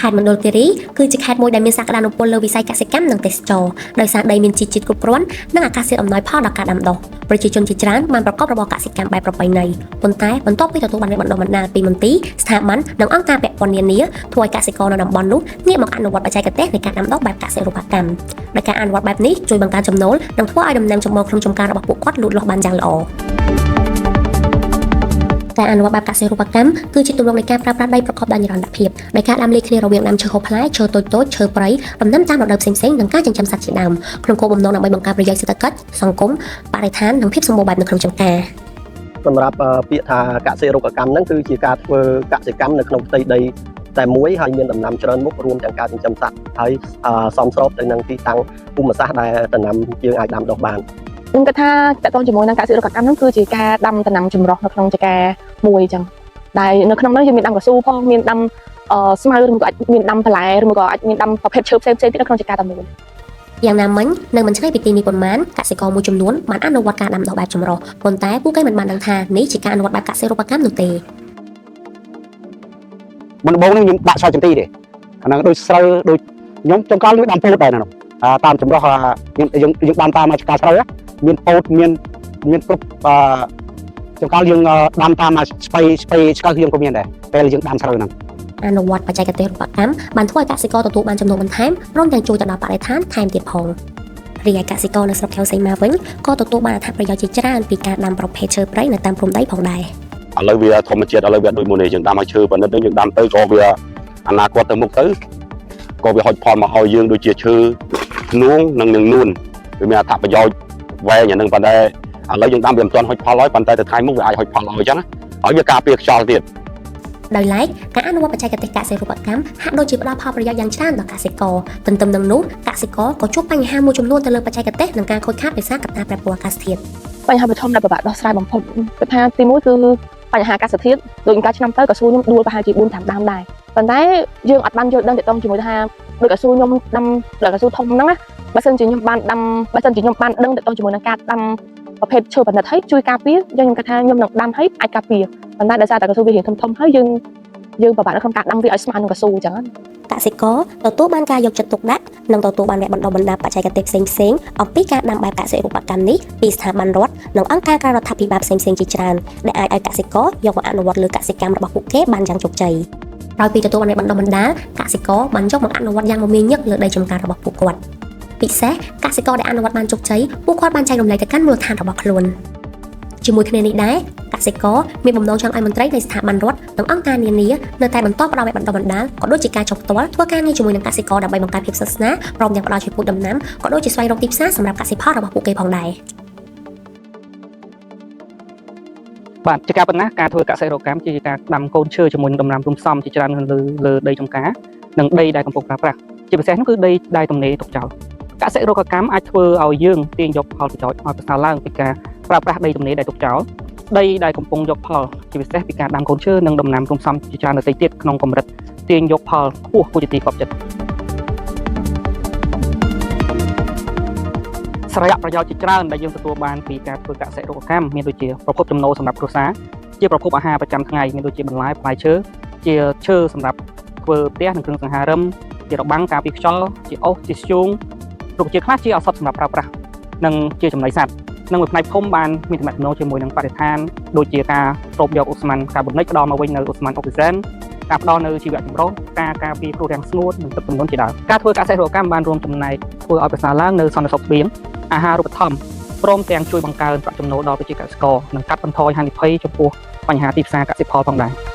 ត្តមណ្ឌលគិរីគឺជាខេត្តមួយដែលមានសក្តានុពលលើវិស័យកសិកម្មនិងទេសចរណ៍ដោយសារដីមានជីជាតិគ្រប់គ្រាន់និងអាកាសធាតុអំណោយផលដល់ការដាំដុះប្រជាជនជាច្រើនបានប្រកបរបរកសិកម្មបែបប្រពៃណីប៉ុន្តែបន្ទាប់ពីទទួលបានវគ្គបណ្ដុះបណ្ដាលពីមន្ទីរស្ថាប័ននិងអង្គការពាក់ព័ន្ធនានាធ្វើឲ្យកសិករនៅតំបន់នោះងាកមកអនុវត្តបច្ចេកទេសនៃការដាំដុះបែបកសិរូបកម្មដោយការអនុវត្តបែបនេះជួយបង្កើនចំណូលនិងធ្វើឲ្យដំណាំចម្បងក្នុងចម្ការរបស់ពួកគាត់លូតលាស់បានយ៉ាងល្អការអនុវត្តបែបកសិរូបកម្មគឺជាទម្រង់នៃការប្រើប្រាស់ដីប្រកបដោយនិរន្តរភាពដោយការដាំលាយគ្នារវាងដើមឈើហូបផ្លែឈើតូចៗឈើព្រៃដំណាំតាមរដូវផ្សេងៗនិងការចិញ្ចឹមសត្វជាដើមក្នុងគោលបំណងដើម្បីបង្កើនប្រយោជន៍សេដ្ឋកិច្ចសង្គមបរិស្ថាននិងភាពសម្បូរបែបនៅក្នុងចម្ការ សម្រាប់ពាក្យថាកសិរុក្ខកម្មហ្នឹងគឺជាការធ្វើកសិកម្មនៅក្នុងផ្ទៃដីតែមួយហើយមានដំណាំច្រើនមុខរួមទាំងការចិញ្ចឹមសត្វហើយសមស្របទៅនឹងទីតាំងភូមិសាស្ត្រដែលដំណាំយើងអាចដាំដុះបាន ខ្ញុំគិតថាតកតងជាមួយនឹងកសិរុក្ខកម្មហ្នឹងគឺជាការដាំដំណាំចម្រុះនៅក្នុងចការមួយអញ្ចឹងដែលនៅក្នុងហ្នឹងយើងមានដាំកៅស៊ូផងមានដាំស្មៅឬមួយក៏អាចមានដាំបន្លែឬមួយក៏អាចមានដាំប្រភេទឈើផ្សេងៗទៀតនៅក្នុងចការតែមួយ យ៉ាងណាមិញនៅមិនឆ្ងាយពីទីនេះប៉ុន្មានកសិករមួយចំនួនបានអនុវត្តការដាំដុះបែបចម្រុះប៉ុន្តែពួកគេមិនបានដឹងថានេះជាការអនុវត្តបែបកសិរូបកម្មនោះទេ មុនដំបូងនេះខ្ញុំដាក់ឆោចន្ទីទេអាហ្នឹងដូចស្រូវដូចខ្ញុំចុងកាលខ្ញុំដាំពោតដែរណានោះអាតាមចម្រោះអាខ្ញុំយើងយើងដាំតាមការស្រូវណាមានពោតមានមានគ្រប់អាចុងកាលយើងដាំតាមអាស្ពៃស្ពៃឆ្កឹះយើងក៏មានដែរពេលយើងដាំស្រូវហ្នឹង អនុវត្តបច្ចេកទេសរូបកម្មបានធ្វើឲ្យកសិករទទួលបានចំណូលបន្ថែមព្រមទាំងជួយទៅដល់បរិស្ថានថែមទៀតផងរីឯកសិករនៅស្រុកខេវសីមាវិញក៏ទទួលបានអត្ថប្រយោជន៍ជាច្រើនពីការដាំប្រភេទឈើព្រៃនៅតាមព្រំដីផងដែរ ឥឡូវវាធម្មជាតិឥឡូវវាដូចមុននេះយើងដាំឲ្យឈើប៉និតយើងដាំទៅក៏វាអនាគតទៅមុខទៅក៏វាហុចផលមកឲ្យយើងដូចជាឈើធ្នួងនិងនឹងនួនវាមានអត្ថប្រយោជន៍វែងអានឹងប៉ុន្តែឥឡូវយើងដាំវាមិនទាន់ហុចផលហើយប៉ុន្តែទៅថ្ងៃមុខវាអាចហុចផលឲ្យអញ្ចឹងហើយវាការពារខ្យល់ទៀត ដោយឡែកការអនុវត្តបច្ចេកទេសកសិរូបកម្មហាក់ដូចជាផ្ដល់ផលប្រយោជន៍យ៉ាងច្រើនដល់កសិករទន្ទឹមនឹងនោះកសិករក៏ជួបបញ្ហាមួយចំនួនទៅលើបច្ចេកទេសនិងការខូចខាតដោយសារកត្តាប្រែប្រួលអាកាសធាតុ បញ្ហាប្រឈមដែលពិបាកដោះស្រាយបំផុតគិតថាទីមួយគឺបញ្ហាអាកាសធាតុដូចកាលឆ្នាំទៅកៅស៊ូខ្ញុំដួលប្រហែលជា4 5ដើមដែរប៉ុន្តែយើងអត់បានយល់ដឹងទាក់ទងជាមួយថាដូចកៅស៊ូខ្ញុំដាំដូចកៅស៊ូធំហ្នឹងណាបើសិនជាខ្ញុំបានដាំបើសិនជាខ្ញុំបានដឹងទាក់ទងជាមួយនឹងការដាំប្រភេទឈើប្រណិតហើយជួយការពារយើងខ្ញុំគិតថាខ្ញុំនឹងដាំហើយអាចការពារប៉ុន្តែដោយសារតែកៅស៊ូវារៀងធំធំហើយយើងយើងពិបាកនៅក្នុងការដាំវាឲ្យស្មើនឹងកៅស៊ូអញ្ចឹងណា កសិករទទួលបានការយកចិត្តទុកដាក់និងទទួលបានវគ្គបណ្ដុះបណ្ដាលបច្ចេកទេសផ្សេងៗអំពីការដាំបែបកសិរូបកម្មនេះពីស្ថាប័នរដ្ឋនិងអង្គការក្រៅរដ្ឋាភិបាលផ្សេងៗជាច្រើនដែលអាចឲ្យកសិករយកមកអនុវត្តលើកសិកម្មរបស់ពួកគេបានយ៉ាងជោគជ័យក្រោយពីទទួលបានវគ្គបណ្ដុះបណ្ដាលកសិករបានយកមកអនុវត្តយ៉ាងមមាញឹកលើដីចម្ការរបស់ពួកគាត់ពិសេសកសិករដែលអនុវត្តបានជោគជ័យពួកគាត់បានចែករំលែកទៅកាន់មូលដ្ឋានរបស់ខ្លួនជាមួយគ្នានេះដែរកសិករមានបំណងចង់ឲ្យមន្ត្រីនៃស្ថាប័នរដ្ឋនិងអង្គការនានានៅតែបន្តផ្ដល់វគ្គបណ្ដុះបណ្ដាលក៏ដូចជាការចុះផ្ទាល់ធ្វើការងារជាមួយនឹងកសិករដើម្បីបង្កើនភាពស្និទ្ធស្នាលព្រមទាំងផ្ដល់ជាពូជដំណាំក៏ដូចជាស្វែងរកទីផ្សារសម្រាប់កសិផលរបស់ពួកគេផងដែរ បាទជាការប៉ុណ្ណាការធ្វើកសិកម្មជាការដាំកូនឈើជាមួយនឹងដំណាំរួមផ្សំជាច្រើននៅលើលើដីចម្ការនិងដីដែលកំពុងប្រើប្រាស់ជាពិសេសនោះគឺដីដែលទំនេរទុកចោលកសិកម្មអាចធ្វើឲ្យយើងទាញយកផលប្រយោជន៍ឲ្យប្រសើរឡើងពីការប្រើប្រាស់ដីទំនេរដែលទុកចោលដីដែលកំពុងយកផលជាពិសេសពីការដាំកូនឈើនិងដំណាំរួមផ្សំជាច្រើនដទៃទៀតក្នុងកម្រិតទាញយកផលខ្ពស់គួរជាទីគាប់ចិត្តសារៈប្រយោជន៍ជាច្រើនដែលយើងទទួលបានពីការធ្វើកសិកម្មមានដូចជាប្រភពចំណូលសម្រាប់គ្រួសារជាប្រភពអាហារប្រចាំថ្ងៃមានដូចជាបន្លែផ្លែឈើជាឈើសម្រាប់ធ្វើផ្ទះនិងគ្រឿងសង្ហារឹមជារបាំងការពារខ្យល់ជាអុសជាធ្យូងរុក្ខជាតិខ្លះជាឱសថសម្រាប់ប្រើប្រាស់និងជាចំណីសត្វនិងមួយផ្នែកធំបានមានទំនាក់ទំនងជាមួយនឹងបរិស្ថានដូចជាការស្រូបយកឧស្ម័នកាបូនិកផ្ដល់មកវិញនៅឧស្ម័នអុកស៊ីសែនការផ្ដល់នៅជីវៈចម្រុះការការពារគ្រោះរាំងស្ងួតនិងទឹកជំនន់ជាដើមការធ្វើកសិកម្មបានរួមចំណែកធ្វើឲ្យប្រសើរឡើងនៅសន្តិសុខស្បៀងអាហារូបត្ថម្ភព្រមទាំងជួយបង្កើនប្រាក់ចំណូលដល់ប្រជាកសិករនិងកាត់បន្ថយហានិភ័យចំពោះបញ្ហាទីផ្សារកសិផលផងដែរ។